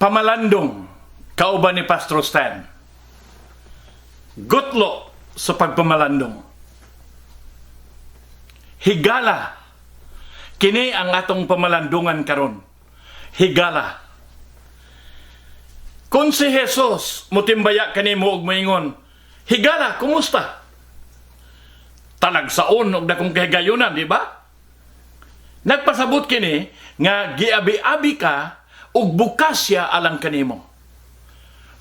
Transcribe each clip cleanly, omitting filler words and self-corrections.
Pamalandong kauban ni Pastor Stan. Gutlo sa pagpamalandong. Higala. Kini ang atong pamalandungan karon. Higala. Kung si Jesus mutimbaya kanimo og moingon, "Higala, kumusta?" Talagsaon og dakong kahigayunan, di ba? Nagpasabot kini nga giabi-abi ka ug bukas siya alang kanimo.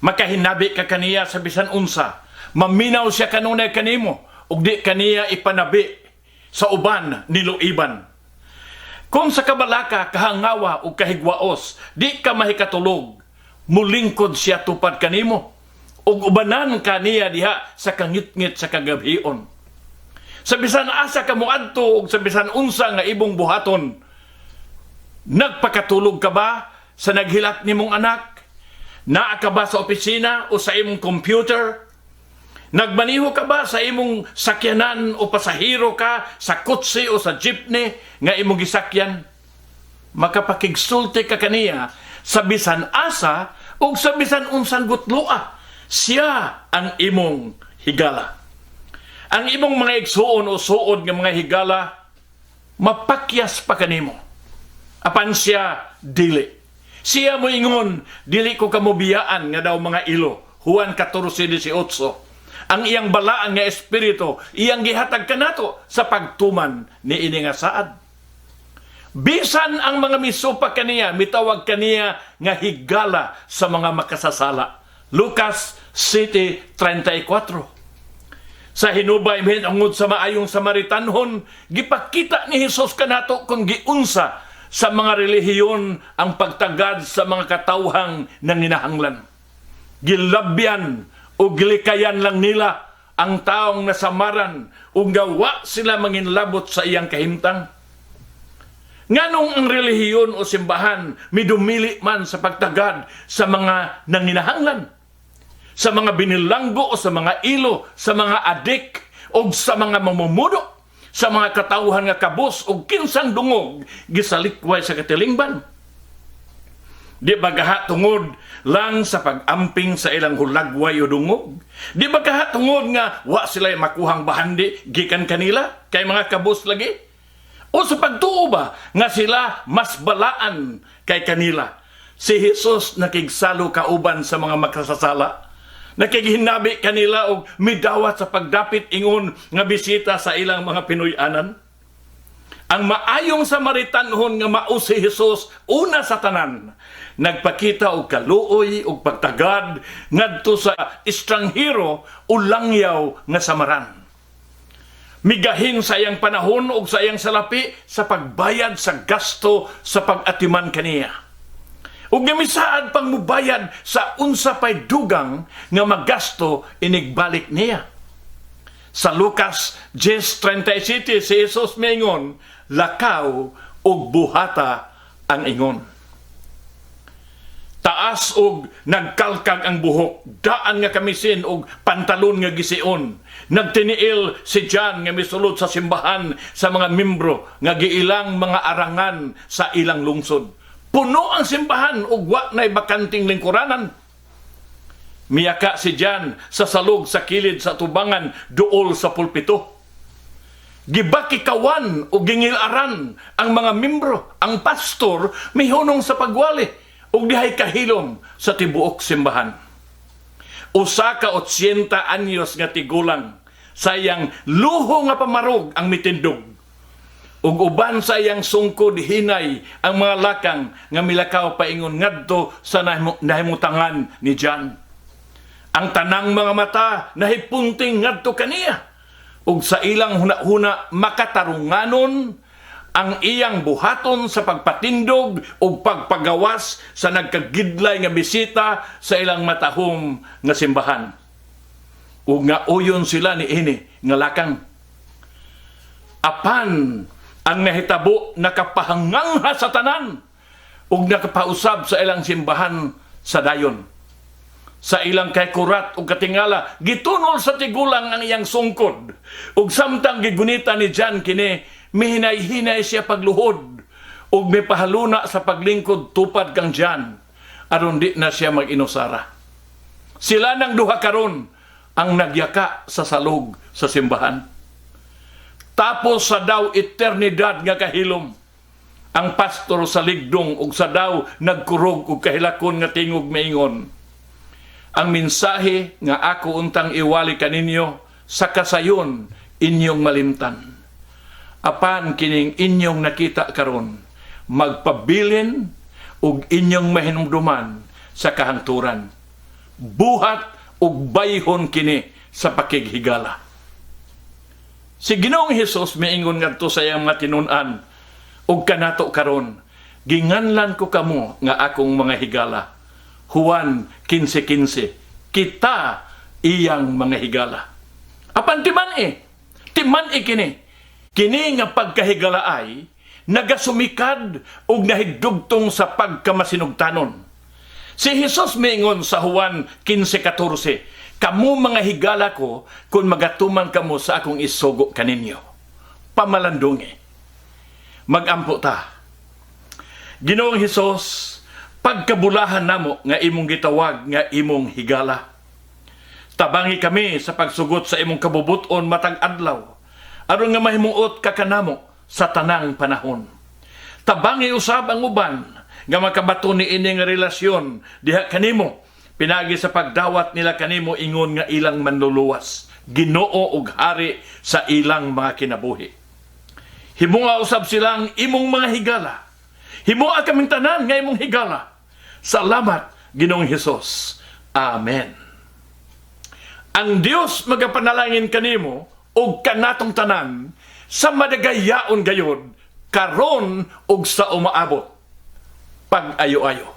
Makahinabi ka kaniya sa bisan unsa. Maminaw siya kanunay kanimo ug di kaniya ipanabi sa uban niluiban. Kung sa kabalaka, kahangawa ug kahigwaos, di ka mahikatulog, mulingkod siya tupad kanimo ug ubanan kaniya diha sa kangitngit sa kagabhion. Sa bisan asa ka moadto ug sa bisan unsa nga imong buhaton, nagpakatulog ka ba sa naghilak nimong anak? Naa ka ba sa opisina o sa imong computer? Nagmaniho ka ba sa imong sakyanan o pasahero ka sa kotse o sa jeepney nga imong gisakyan? Makapakigsulti ka kaniya sa bisan asa ug sa bisan unsang gutloa. Siya ang imong higala. Ang imong mga igsuon o suod nga mga higala mapakyas pa kanimo. Apan siya dili. Siya moingon, "Dili ko kamo biyaan nga daw mga ilo." Juan 14:18. Ang iyang balaan nga espiritu, iyang gihatag kanato sa pagtuman ni ini nga saad. Bisan ang mga misupak kaniya, mitawag kaniya nga higala sa mga makasasala. Lucas 7:34. Sa hinubay mahitungod sa maayong Samaritanhon, gipakita ni Hesus kanato kung giunsa sa mga relihiyon ang pagtagad sa mga katawhang nanginahanglan. Gilabyan o gilikayan lang nila ang taong nasamaran ug gawa sila manginlabot sa iyang kahimtang. Nganong ang relihiyon o simbahan midumili man sa pagtagad sa mga nanginahanglan, sa mga binilanggo o sa mga ilo, sa mga adik o sa mga mamumuno, sa mga katawhan nga kabus o kinsang dungog gisalikway sa katilingban? Di ba gaha tungod lang sa pag-amping sa ilang hulagway o dungog? Di ba gaha tungod nga wa sila makuhang bahandi gikan kanila kay mga kabus lagi? O sa pagtuo ba nga sila mas balaan kay kanila? Si Jesus nakigsalo kauban sa mga makasasala. Nakighinabi kanila og midawat sa pagdapit ingon nga bisita sa ilang mga Pinoy-anan. Ang maayong Samaritanhon nga mao si Jesus, una sa tanan nagpakita og kaluoy og pagtagad ngadto sa estranghero o langyaw nga samaran. Migahin sa iyang panahon og sa iyang salapi sa pagbayad sa gasto sa pag-atiman kaniya. Ug namisaad pang mubayad sa unsa pay dugang nga magasto inigbalik niya. Sa Lucas 10:37, si Jesus miingon, "Lakaw ug buhata ang ingon." Taas og nagkalkag ang buhok, daan nga kamisin og pantalon nga gision. Nagtiniil si John nga misulod sa simbahan sa mga membro nga giilang mga arangan sa ilang lungsod. Puno ang simbahan ug wa nay bakanting lingkuranan. Miyaka si John sa salog sa kilid sa tubangan duol sa pulpito. Gibakikawan o gingilaran ang mga membro, ang pastor mihunong sa pagwali ug dihay kahilom sa tibuok simbahan. 1 ka 80 anyos nga tigulang, sa iyang luho nga pamarog ang mitindog. Ug uban sa iyang sungkod, hinay ang mga lakang nga milakaw paingon ngadto sa nahimutangan ni John. Ang tanang mga mata nahipunting ngadto kaniya. Ug sa ilang huna-huna, makatarunganon ang iyang buhaton sa pagpatindog ug pagpagawas sa nagkagidlay nga bisita sa ilang matahom nga simbahan. Ug nga uyon sila ni ini nga lakang. Apan ang nahitabo, nakapahangangha sa tanan ug nakapausab sa ilang simbahan sa dayon. Sa ilang kay kurat ug katingala, gitunol sa tigulang ang iyang sungkod. Ug samtang gigunita ni John kini, mihinay-hinay siya pagluhod ug mipahaluna sa paglingkod tupad kang John. aron di na siya mag-inusara. Sila nang duha karon ang nagyaka sa salog sa simbahan. Tapos sa daw eternidad nga kahilom, ang pastor sa ligdong ug sa daw nagkurog og kahilakon nga tingog maingon, "Ang mensahe nga ako untang iwali kaninyo sa kasayon inyong malimtan. Apan kining inyong nakita karon magpabilin ug inyong mahinumduman sa kahangturan. Buhat ug bayhon kini sa pakighigala." Si Ginoong Hesus miingon ngadto sa iyang mga tinun-an ug kanato karon, "Ginganlan ko kamo nga akong mga higala." Juan 15:15. Kita iyang mga higala. Apan timan-i kini. Kini nga pagkahigala ay nagasumikad ug nahigdugtong sa pagkamasinugtanon. Si Jesus miingon sa Juan 15:14, "Kamo mga higala ko kung magatuman kamo sa akong isugo kaninyo." Pamalandungi. Magampo ta. Ginoong Hesus, pagkabulahan namo nga imong gitawag nga imong higala. Tabangi kami sa pagsugot sa imong kabubuton matag adlaw aron nga mahimuot ka kanamo sa tanang panahon. Tabangi usab ang uban nga makabaton ni ini nga relasyon diha kanimo pinagi sa pagdawat nila kanimo ingon nga ilang manluluwas, Ginoo ug Hari sa ilang mga kinabuhi. Himuha usab silang imong mga higala. Himuha kaming tanan nga imong higala. Salamat, Ginoong Hesus. Amen. Ang Dios magapanalangin kanimo ug kanatong tanan sa madagayaon gayod karon ug sa umaabot. Pag-ayo-ayo.